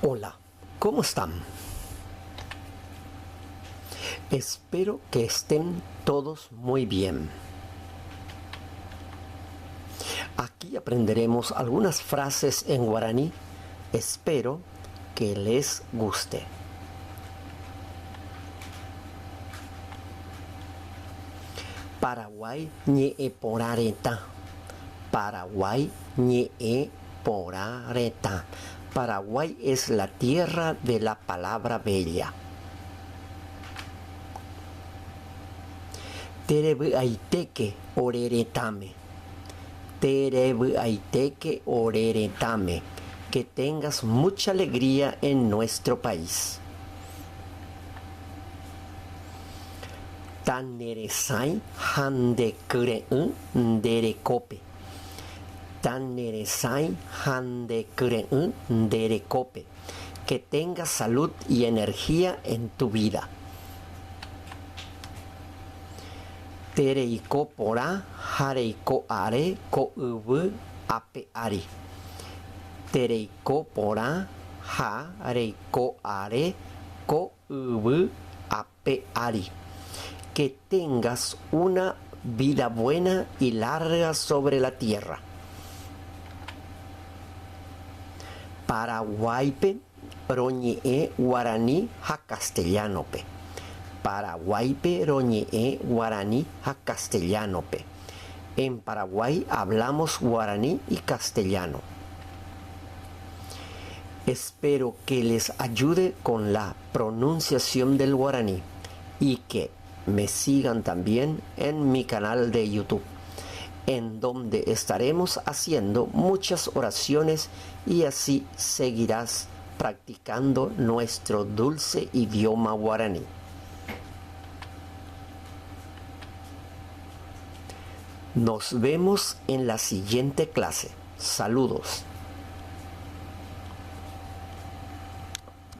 Hola, ¿cómo están? Espero que estén todos muy bien. Aquí aprenderemos algunas frases en guaraní. Espero que les guste. Paraguái ñe'ẽ porã retã. Paraguái ñe'ẽ porã retã. Paraguay es la tierra de la palabra bella. Terevy'aitéke ore retãme. Terevy'aitéke ore retãme. Que tengas mucha alegría en nuestro país. Taneresãi ha ndekyre'ỹ nde rekópe. Taneresãi ha ndekyre'ỹ nde rekópe. Que tengas salud y energía en tu vida. Tereiko porã ha reiko are ko yvy ape ári. Tereiko porã ha reiko are ko yvy ape ári. Que tengas una vida buena y larga sobre la tierra. Paraguáipe roñe'ẽ guarani ha castellano-pe. Paraguáipe roñe'ẽ guarani ha castellano-pe. En Paraguay hablamos guaraní y castellano. Espero que les ayude con la pronunciación del guaraní y que me sigan también en mi canal de YouTube, en donde estaremos haciendo muchas oraciones y así seguirás practicando nuestro dulce idioma guaraní. Nos vemos en la siguiente clase. Saludos.